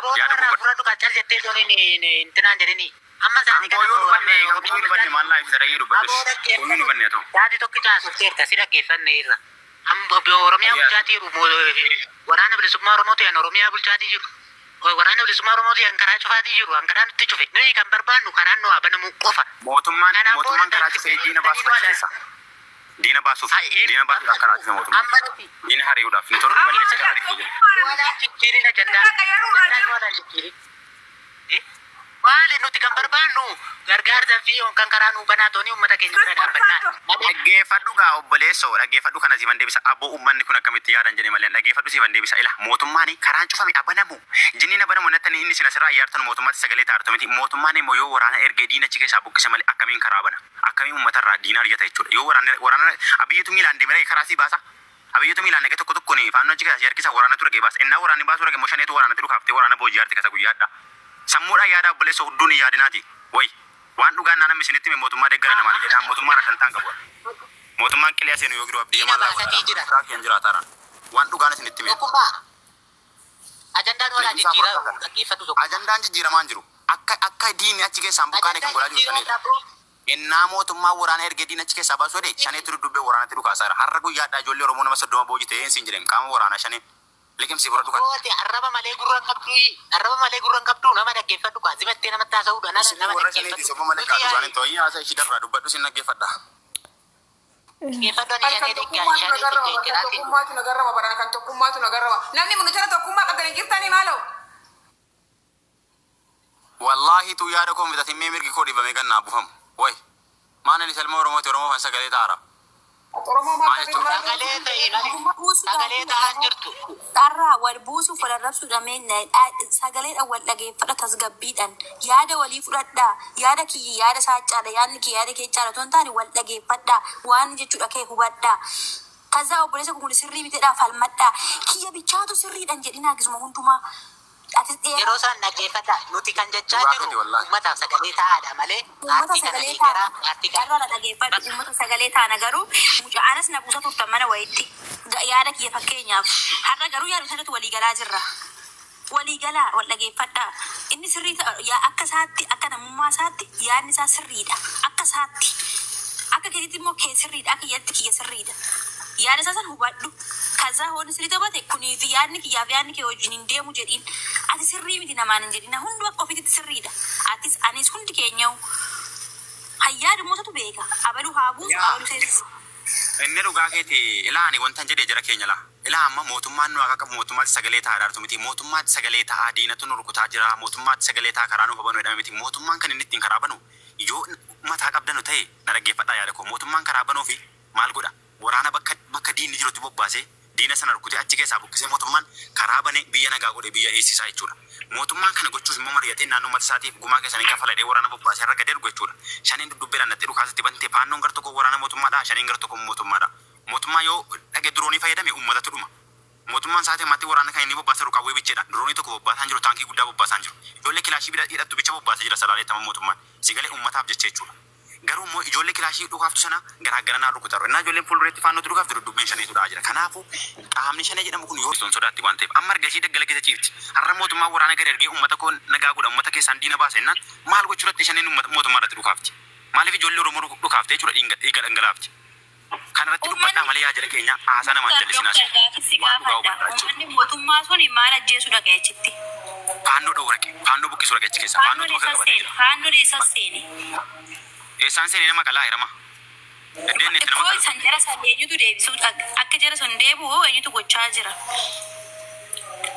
Aboo Yaada irraa koo hubadhu. fudhadhu kan cal jettee sun intinaan jedhini. Amma Kan isaanii kooyyuu hubanne kan kooyyuu hubanne maal naa ibsa dhagee Aboo dubbadhus. Kooyyuu dhaggeeffadhu. hubanne haa ta'u. Yaadi tokkicha haasofteerta si dhaggeeffanne irra. Amma Oromiyaa bulchaatii jiru waraana bilisummaa Oromoo ta'an Oromiyaa bulchaatii jiru. Waraana bilisummaa Oromoo ta'an karaa cufaatii jiru. An karaa nutti cufe. Nuyi kan barbaannu karaan nu haa banamu qofa. Mootummaan Kanaaf mootummaan booda karaa cufee diina baasuuf achi keessa. Diina baasuuf diina baasuudhaaf karaa cufe mootummaan. Amma nuti Diina hari'uudhaaf ni torba balleessa karaa cufee jira. walaan jijjiirin ajandaa. Ajandaa walaan jijjiirin. Maali nuti kan barbaannu gargaarsa fi kan karaa nuu banaa tooni uummata keenya bira dhaabbannaa. Dhaggeeffadhu gaa obboleessoo dhaggeeffadhu kana siifan deebisa aboo uummanni kun akkamitti yaadan jedhe malee dhaggeeffadhu siifan deebisa ila mootummaan karaan cufame abanamu jinniin abanamu nattanii inni isin asirraa iyyaartan mootummaatti sagalee taartu miti mootummaan immoo yoo waraana ergee diina achi keessaa buqqise malee akkamiin karaa bana akkamiin uummatarraa diina argata jechuudha yoo waraana waraana abiyyitu miilaan deemee karaa sii baasa abiyyitu miilaan dhaqee tokko tokkoon faannoo achi keessaa si harkisa waraanatu dhaqee baasa innaa waraanni baasuu dhaqee immoo shaneetu waraanatti dhukaaftee waraana booji'aatti kasa guyyaadha sammuudhaan yaada obboleessoo hudduun hin yaadinaati wayi waan dhugaan naa namni isinitti hime mootummaa deeggara namaan jedhaa mootummaa rakkantaan qabu. Mootummaan qilee seenu yoo gidu abdii Diina maal baasatii jira. laafa jiraataara. Waan dhugaan isinitti hime. Tokkummaa. Ajandaan walaa Leenjisaa jijjiiraa fudhata. dhaggeeffatu tokkummaa. Ajandaan jijjiiramaa hin jiru. Akka akka diinni achi keessaan buqqaane kan Ajandaan godhaa jiru jijjiiraa shaneedha. Innaa mootummaa waraana ergee diina achi keessaa baasuu jedhe shaneetu dudubbee waraanatti dhukaasaara. Har'a guyyaadhaa ijoollee Oromoo nama 30 boojii ta'ee hin jedhem qaama waraanaa shanee. Liqimsii fudhatu kan. Goote arraba malee gurra hin qabdu arraba malee gurra hin qabdu nama dhaggeeffadhu kaa zimattee namatti haasa'uudha Isin nama warra shaneeti dhaggeeffadhu. soba malee Nuti kaatu yaa'ii isaanii to'ii haasaa ishii darraa dubbadhu sin dhaggeeffadha. dhaggeeffadhu ani Kan shanee deeggaa tokkummaatu shanee nagarrama kan deeggaraa tokkummaatu nagarrama barana kan tokkummaatu nagarrama. Namni munutera tokkummaa qabdanii jirtanii maaloo? Wallaahi tu yaada koo mitatiin mee mirgi koo dhiibamee kan naa buufamu. Wayi maan ani salma Oromooti Oromoo fan sagalee taara. Oromoo maal Maal jechuudha? Sagalee ta'e malee sagalee ta'an jirtu. Dharraa wal buusuuf wal arrabsuudha mee sagaleedhaan wal dhageeffadha tasgabbiidhaan yaada walii fudhadhaa yaada kiyya yaada isaa caala yaadni kiyya yaada kee caala otoo hin taane wal dhageeffadhaa waan jechuudha kee hubadhaa. Kazaa obboleessa kun sirrii miteedhaa falmadhaa kiyya bichaatu sirriidhaan jedhinaa gisuma hundumaa atis Yeroo dheeraa isaan dhaggeeffadha nuti kan jechaa Dhugaa jirru keeti wallaahi. uummataaf sagalee ta'aadha malee uummata paartii kana sagalee deeggaraa taana paartii kana. carraa dhageeffadhu uummata sagalee taana garuu mucaa anas na buusa turtan mana wayitti yaada kiyya fakkeenyaaf har'a garuu yaada sanatti walii galaa jirra. Walii galaa wal dhageeffadhaa inni sirrii akka isaatti akka namummaa isaatti yaadni isaa sirriidha akka isaatti akka keetitti immoo kee sirriidha akka kiyyatti kiyya sirriidha yaada isaa san hubadhu kazaa hoonni sirrii taphate kuniif yaadni kiyyaaf yaadni kee wajjin hin deemu jedhiin ati sirrii miti namaan hin jedhin hundu akka ofiitti sirriidha atis anis hundi keenyahu hayyaadu mootatu beeka abaluu haa buusu Yaa. abaluu seensisu. Inni dhugaa keeti ilaa ani wantan jedhee jara keenya laa. Ilaa amma mootummaan nu akka qabu mootummaatti sagalee ta'aa dhaartu miti. Mootummaatti sagalee ta'aa diinatu nu rukutaa jira. Mootummaatti sagalee ta'aa karaa nuuf banu jedhame miti. Mootummaan kan inni ittiin karaa banu yoo mataa qabdanu ta'e na dhaggeeffadhaa yaada koo. Mootummaan karaa banuu fi maal godha? Waraana bakka bakka diinni jirutti bobbaasee diina sana rukutee achi keessaa buqqisee mootummaan karaa banee biyya nagaa godhee biyya eessisaa jechuudha. Mootummaan kana gochuuf immoo mari'atee naannoo uummata isaatiif gumaa keessanii kafaladhee waraana bobbaasee har'a gad ergu jechuudha. Shaneen dudubbeedhaan natti dhukaasatti bantee faannoon gar tokko waraana mootummaadha shaneen gar tokko mootummaadha. Mootummaa yoo dhage diroonii fayyadame uummatatu dhuma. Mootummaan sa'aatii ammaatti waraana kan inni bobbaasaa jiru qawwee bicheedha. Diroonii tokko bobbaasaa hin jiru taankii guddaa bobbaasaa hin jiru. Ijoollee kilaashii bira hidhattu bicha bobbaasee jira salaaleettama mootummaan. Sigalee uummataaf jecha jechuudha. Garuu immoo ijoollee kilaashii dhukaaftu sana garaa garanaa rukutaru. Innaa ijoolleen fuuldureetti faannootti dhukaaftu duddubbeen shaneetudha jira. Kanaafuu qaamni shanee jedhamu kun yoo sun sodaatti waan ta'eef amma argashii daggala keessa ciifti. Har'a mootummaan waraana gad ergee uummata koo nagaa godha uummata keessaan diina baasa jennaan maal gochuu irratti shaneen uummata mootummaa irratti dhukaafti. Maaliif ijoollee Oromoo dhukaafte jechuudha dhiiga dhangalaafti. Kanarratti dubbadhaa malee yaa jara keenya haasaa namaan jallisinaas. Doktar gaafis si Waan dhugaa gaafadha. hubadhaa jechuudha. Uummanni mootummaa sun maal ajjeesu dhaqee achitti? Faannoo dha'uu raqe faannoo buqqisuu raqe achi keessa Faannoon faannootu bakka eessa qabatee seene? jira. Faannoon eessa seene? Eessaan seenee nama qalaa hirama. Iddeen itti nama Ikkoo qalaa. San jara san eenyutu deebisuu akka jara sun deebi'u eenyutu gochaa jira?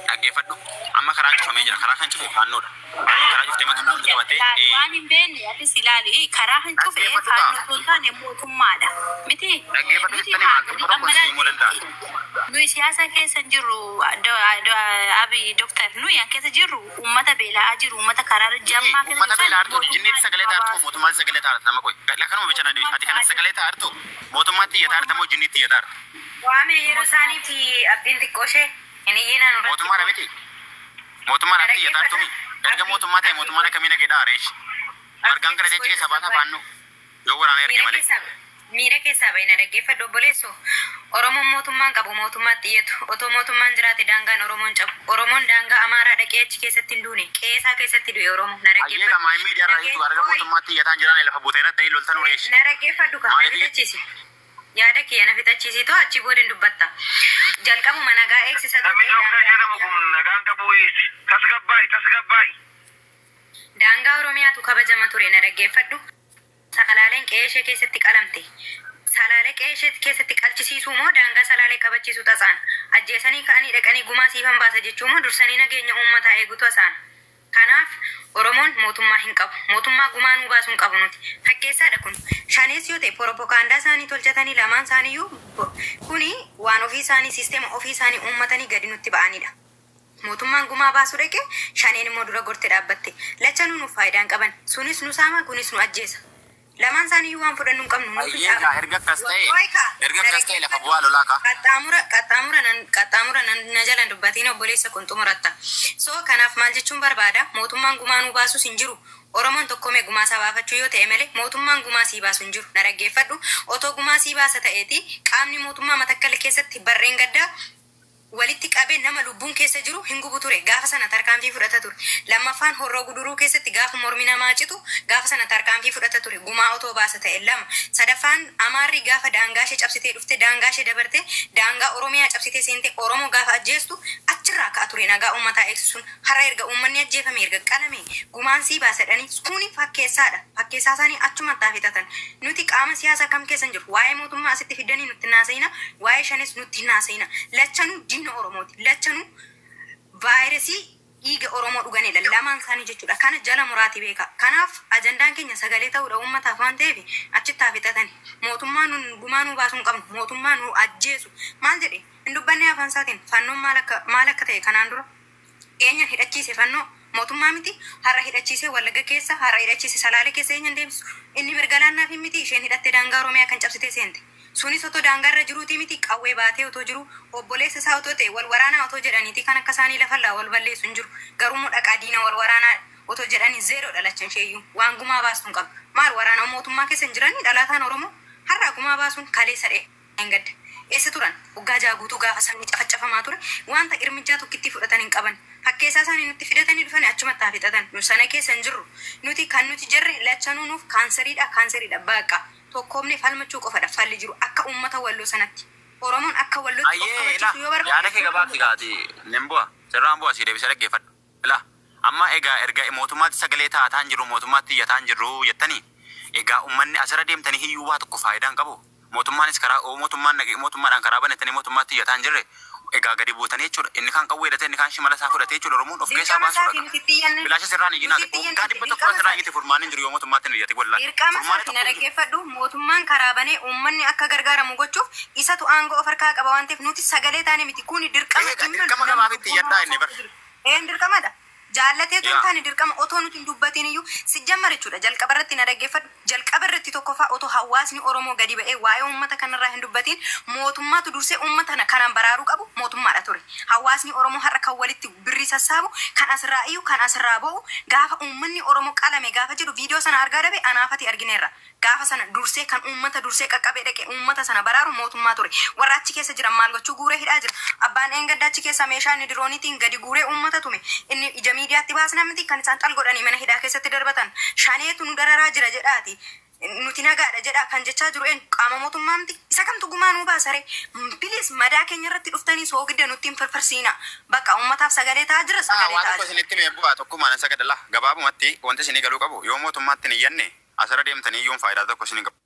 Dhaggeeffadhu. Amma karaan cufamee jira. Karaa kan cufe faannoodha. Faannoon karaa cuftee mootummaa walitti qabatee Ilaali, waan hin beekne atis ilaali. Karaa hin cufe Dhaggeeffadhu kaa. Faannoo osoo hin taane mootummaadha. Miti Dhaggeeffadhu nuti jettanii maal haadholii tokko amma tokko si himuu danda'a. Nuyi siyaasa keessa hin jirru, Abiy Doktar, nuyi an keessa jirru uummata beela'aa jiru, uummata karaa jammaa keessa Uummata jiru beelaa san artu jinniitti mootummaan sagalee taartu hawaasa. mootummaatti sagalee taartu nama qoy. Kanuma bicha na deebi. Ati kanatti sagalee taartu mootummaatti iyya taarta moo jinniitti iyya taarta? Waame yeroo isaaniif abdiin xiqqoo ishee hin iyyinaan irratti Mootummaadha miti. Mootummaadhaatti iyya taartu mi? Erga mootummaa ta'e mootummaan akkamii nageedha areesh? Margaan kana jechi keessa baasaa faannu yoo waraana erge miira malee. keessaa miira keessaa bahina dhaggeeffadhu obboleessu. Oromoon mootummaan qabu mootummaatti iyyatu. Otoo mootummaan jiraate daangaan Oromoon cabu. Oromoon daangaa Amaaraa dhaqee achi keessatti hin duune, qe'ee keessatti du'e Oromoo. Na Ayyee dhaggeeffadhu. qamaa miidiyaa irraa hiitu erga mootummaatti iyyataan jiraan lafa buutee natti loltan ureesh. Na dhaggeeffadhu kan na Maaliif? fixachiisi. Yaada kiyya na fixachiisi too achi booda hin dubbatta. Jalqabuma nagaa eegsisatu Namni ta'e doktar daangaa jedhamu kun nagaan qabu tasgabbaa'i tasgabbaa'i. Daangaa Oromiyaatu kabajama ture, na dhaggeeffadhu. Salaaleen qe'ee ishee keessatti qalamte. Salaalee qe'ee ishee keessatti qalchisiisuu moo daangaa salaalee kabachiisuu tasaan? Ajjeesanii ka'anii dhaqanii gumaa siifan baasa jechuu moo dursanii nageenya uummataa eegutu tasaan? Kanaaf Oromoon mootummaa hin qabu. Mootummaa gumaa nuu baasuu hin qabu nuti. Fakkeessaadha kun. Shanees yoo ta'e propagaandaa isaanii tolchatanii lamaan isaaniiyyuu kuni waan ofii isaanii siisteema ofii isaanii uummatanii gadi nutti ba'anidha. Mootummaan gumaa baasuu dhaqe, shaneen immoo dura gorte dhaabbatte. Lachanuu nuuf faayidaan qaban. Sunis nu saama, kunis nu ajjeesa. Lamaan isaaniiyyuu waan fudhannu hin qabnu. Nutu Ayyee gaa erga akkas ta'e erga akkas ta'e lafa bu'aa lolaa kaa. Qaxxaamura qaxxaamura nan qaxxaamura nan na jalan dubbatiin obboleessa kun xumuratta. So kanaaf maal jechuun barbaada, mootummaan gumaa nuu baasus hin jiru. Oromoon tokkoomee gumaa isaa baafachuu yoo ta'e malee mootummaan gumaa sii baasu hin jiru. Na dhaggeeffadhu, otoo gumaa sii baasa ta'eeti qaamni mootummaa Matakkala keessatti barreen gaddaa walitti qabee nama lubbuun keessa jiru hin gubu ture. Gaafa sana tarkaanfii fudhata ture. Lammaffaan, Horroo Guduruu keessatti gaafa mormi namaa citu gaafa sana tarkaanfii fudhata ture gumaa otoo baasa ta'e. Lama sadaffaan, Amaarri gaafa daangaa ishee cabsitee dhufte, daangaa ishee dabarte, daangaa Oromiyaa cabsitee seente, Oromoo gaafa ajjeestu achirraa ka'a ture nagaa uummataa eegsisuun. Har'a erga uummanni ajjeefame, erga qalame gumaan sii baasadhanii kuni fakkeessaadha. Fakkeessaa isaanii achumatti fixatan. Nuti qaama siyaasaa kam keessa hin jiru. Waa'ee mootummaa asitti fidanii nutti naasayina, waa'ee shanis nutti hin naasayina. Lachanuu diina Oromooti. Lachanuu vaayirasii dhiiga Oromoo dhuganidha lamaan isaanii jechuudha. Kana jala muraati beeka. Kanaaf ajandaan keenya sagalee ta'uudha uummataaf waan ta'eef achitti haa fixatani. Mootummaa nun gumaa nuu baasuu hin qabnu. Mootummaa nu ajjeesu maal jedhe hin dubbanne afaan isaatiin. Fannoon maal akka ta'e kanaan dura eenyan hidhachiise? Fannoo mootummaa miti? Har'a hidhachiise Wallagga keessa, har'a hidhachiise Salaalee keessa. Eenyan deemsisu inni mirga laannaaf miti? Isheen hidhattee daangaa Oromiyaa kan cabsitee seente sunis otoo daangaa irra jiruuti miti? Qawwee baatee otoo jiru, obboleessa isaa otoo ta'e wal waraanaa otoo jedhaniiti kan akka isaanii lafallaa wal balleessu hin jiru. Garuu immoo dhaqaa diina wal waraanaa otoo jedhanii zeeroo dhalachan isheeyyuu waan gumaa baastu hin qabdu. Maal waraana mootummaa keessa hin jiranii dhalataan Oromoo har'a gumaa baasuun kaleessa dhee gadda eessa turan? Waggaa 6 guutuu gaafa sabni cafacafamaa ture wanta irmijaa tokkitti fudhatan hin qaban. Fakkeessaa isaanii nutti fidatanii dhufanii achumatti haa fixatan. Nu sana keessa hin jirru. Nuti kan nuti jirre lachanuu nuuf kaanseriidha, kaanseriidha. Baqa tokkoomne falmachuu qofadha falli jiru akka uummata Walloo sanatti. Oromoon akka Wallootti of Ayyee ila kabachiisu yoo yaada barbaade kee gabaabsi gaati nin bu'a sirraan bu'a si deebisee dhaggeeffadhu. Ila amma egaa erga mootummaatti sagalee taataan jiru mootummaatti iyyataan jirru jettanii, egaa uummanni asirra deemtanii hiyyuu waa tokko faayidaa hin qabu. Mootummaanis karaa mootummaan mootummaadhaan karaa banatanii mootummaatti iyyataan jirre egaa gadi buutanii jechuudha. Inni kaan qawwee hidhatee, inni kaan shimala isaa fudhatee jechuudha. Oromoon of keessaa Dirqama baasuudha. isaatii nuti itti iyyanne. Bilaasha sirraan iyyinaa Nuti itti iyyanne waggaa 100 dirqama asirraa isaati. iyyite furmaanni hin jiru yoo mootummaatti hin iyyate wallaahi. Dirqama Furmaanni isaati na tokko hin jiru. dhaggeeffadhu, mootummaan karaa banee uummanni akka gargaaramu gochuuf isatu aangoo of harkaa qaba waan ta'eef nuti sagalee taane miti, kuni dirqama Egaa dhimma dirqama nama gabaaf itti lubbuun iyyadhaa inni nama bar. jiru. Een dirqamadha. Jaallatee tun Yaa. taane dirqama otoo nuti hin dubbatin iyyuu si jammar jechuudha. Jalqaba irratti na dhaggeeffadhu. Jalqaba irratti tokkoffaa, otoo hawaasni Oromoo gadi ba'ee waa'ee uummata kanarraa hin dubbatin mootummaatu dursee uummata kanaan baraaruu qabu mootummaadha ture. Hawaasni Oromoo har'a kan walitti birrii sassaabu, kan asirraa iyyuu, kan asirraa ba'u, gaafa uummanni Oromoo qalame gaafa jedhu viidiyoo sana argaa dhabe anaafati argineerra. Gaafa sana dursee kan uummata dursee qaqqabee dhaqe uummata sana baraaru mootummaa ture. Warra achi keessa jiran maal gochuu guuree hidhaa jira? Abbaan eengadda achi keessa meeshaa inni dirooniitiin gadi guuree uummata tume. Inni ija miidiyaatti baasna miti kan isaan xal godhanii mana hidhaa keessatti darbatan. Shaneetu nu dararaa jira jedhaati. Nuti nagaadha jedha kan jechaa jiru eenyu? Qaama mootummaa miti? Isa kamtu gumaa nuu baasare? Bilis madaa keenya irratti dhuftanii soogidda nutti hin firfirsiina. Bakka uummataaf sagalee ta'aa jira, sagalee Waan ta'aa tokko jira. isinitti mee bu'aa tokkummaan sagadala gabaabumatti wanti isinii galuu qabu yoo mootummaatti hin iyyanne asirra deemtanii iyyuun faayidaa tokko isinii qabu.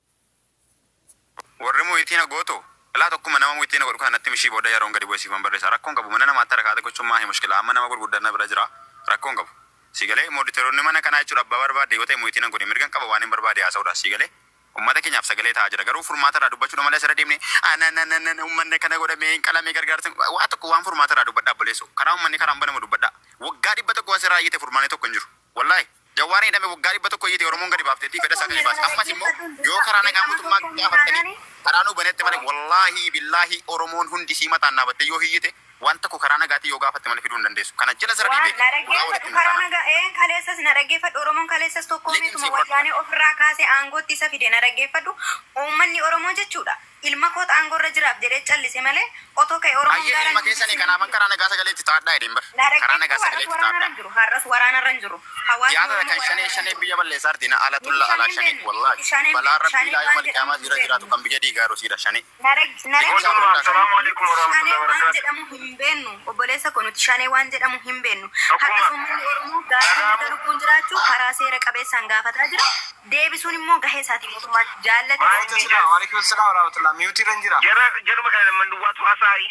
Warri muyitiina gootu laa tokkuma nama muyitiina godhu kanatti mishii booda yeroon gadi bu'eessiifan barreessa. Rakkoon qabu mana namaatti harkaata gochuun maa mushkila amma nama gurguddaan bira jira rakkoon qabu. Siigalee mooditeroonni mana kanaa jechuudha abbaa barbaade yoo ta'e muyitiina godhe mirgan qaba waan hin barbaade haasa'uudha siigalee. Uummata keenyaaf sagalee ta'aa jira garuu furmaata irraa dubbachuudha malee asirra deemnee anananana uummanni kana godhamee hin qalame gargaarsa waa tokko waan furmaata irraa dubbadhaa obboleessu karaa uummanni karaan banamu dubbadhaa waggaa 100 asirraa iyyite furmaanni tokko hin jiru wallaahi Jawaar hidhame waggaa 100 iyyite Oromoon gadi baafteetti fedha isaa gadi baase ammas immoo yoo karaa nagaa mootummaa gaafattanii karaa nu banetti malee wallaahi billaahi Oromoon hundi sii mataan dhaabatte yoo hiyyite waan tokko karaa nagaatii yoo gaafatte malee fiduu hin dandeessu kana jala sirra Waan dhiibee na dhugaa walitti dhaggeeffadhu hin karaa taana. nagaa een kaleessas na dhaggeeffadhu Oromoon kaleessas tokko Liqimsii meetuma fudhadhu. wayyaanee ofirraa kaasee aangootti isa fide na dhaggeeffadhu uummanni Oromoo jechuudha ilma koota aangoorra jiraaf jedhee callise malee otoo ka'e Oromoon Ayyee gaara ilma keessanii kanaafan karaa nagaa sagalee itti taa'adhaa jedheen bar na karaa nagaa dhaggeeffadhu sagalee har'as itti waraanarra taa'adhaa. hin jiru har'as waraanarra hin jiru hawaasni Dhiyaata Oromoo kan shanee waraanarra hin shanee jiru. biyya balleessaa artina ala Nuti tulla alaa shaneen shanee beennu wallaahi nuti shaneen balaa beennu rabbii shaneen laa waan yooma jedhamu qiyaamaa hin jira jiraatu beennu. kan biyya diigaa rosiidha shanee. Na Liqimsaa dhaggeeffadhu fudhadhaa. Assalamu alaikum shanee warahmatullahi waan wabarakatuh. jedhamu hin beennu obboleessa koo nuti shanee waan jedhamu hin beennu har'as Tokkuma uummanni Oromoo gaaffii mirga dhagaamu lubbuun jiraachuu karaa seera qabeessaan gaafataa jira deebisuun immoo gahee isaatii mootummaan jaallate maal Maaltu inni sila jedhu waalaikum salaam warahmatullah miyuutii irra hin jira. jara jaruma kana namman duwwaatu haasaa'i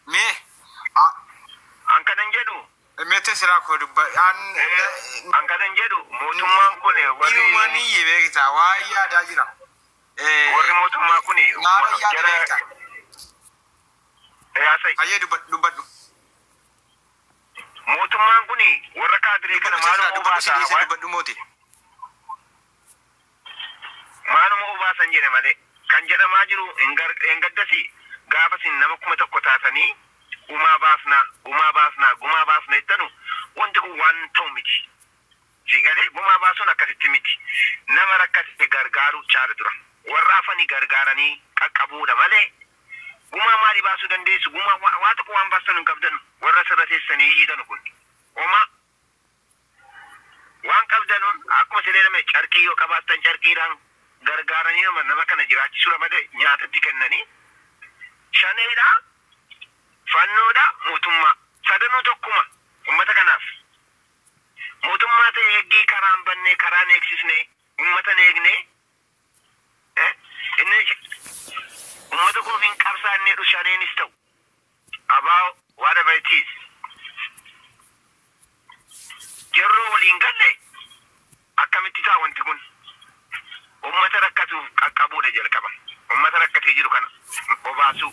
Mee an kanan jedhu meete sila koo dubba an an kanan jedhu mootummaan kun warri dhimma ni beekta waa yaadaa jira. warri mootummaa kun Maal yaada jara beekta? haasa'i Hayyee dubbadhu. mootummaan kun warra kaadiree kana Dubbadhu sila maaluma dubbadhu si obaasaa dhiise dubbadhu mooti. maaluma obaasan jedhe malee kan jedhamaa jiru hin gaddasi gaafa isin nama 1000 taatanii gumaa baasnaa gumaa baasnaa gumaa baasna jettanu wanti kun waan ta'u miti. Si galee gumaa baasuun akkasitti miti. Nama rakkate gargaaruu caala dura. Warra hafanii gargaaranii qaqqabuudha malee gumaa maalii baasuu dandeessu? Gumaa waa tokko waan baastan hin qabdanu. Warra sirra teessanii hiitanu kun. Homaa waan qabdanuun akkuma silee nama carqii yoo qabaattan carqiidhaan gargaaranii nama kana jiraachisuudha malee nyaatatti kennanii. Shaneedha, fannoodha, mootummaa. Sadanuu tokkuma uummata kanaaf. Mootummaa ta'e eeggii karaan bannee karaan eegsisnee uummata hin eegne inni uummata koof hin qabsaanne dhu shaneenis ta'u. Abaa whatever it is. Yeroo waliin galle akkamitti ta'a wanti kun? Uummata rakkatuuf qaqqabuudha jalqaba. Uummata rakkatee jiru kana obaasuu,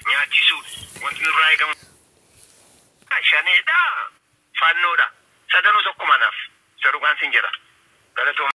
nyaachisuu wanti nurraa eegamu. Shaneedha, fannoodha. Sadanuu tokkuma naaf. Isa dhugaan sin jedha. Galatooma.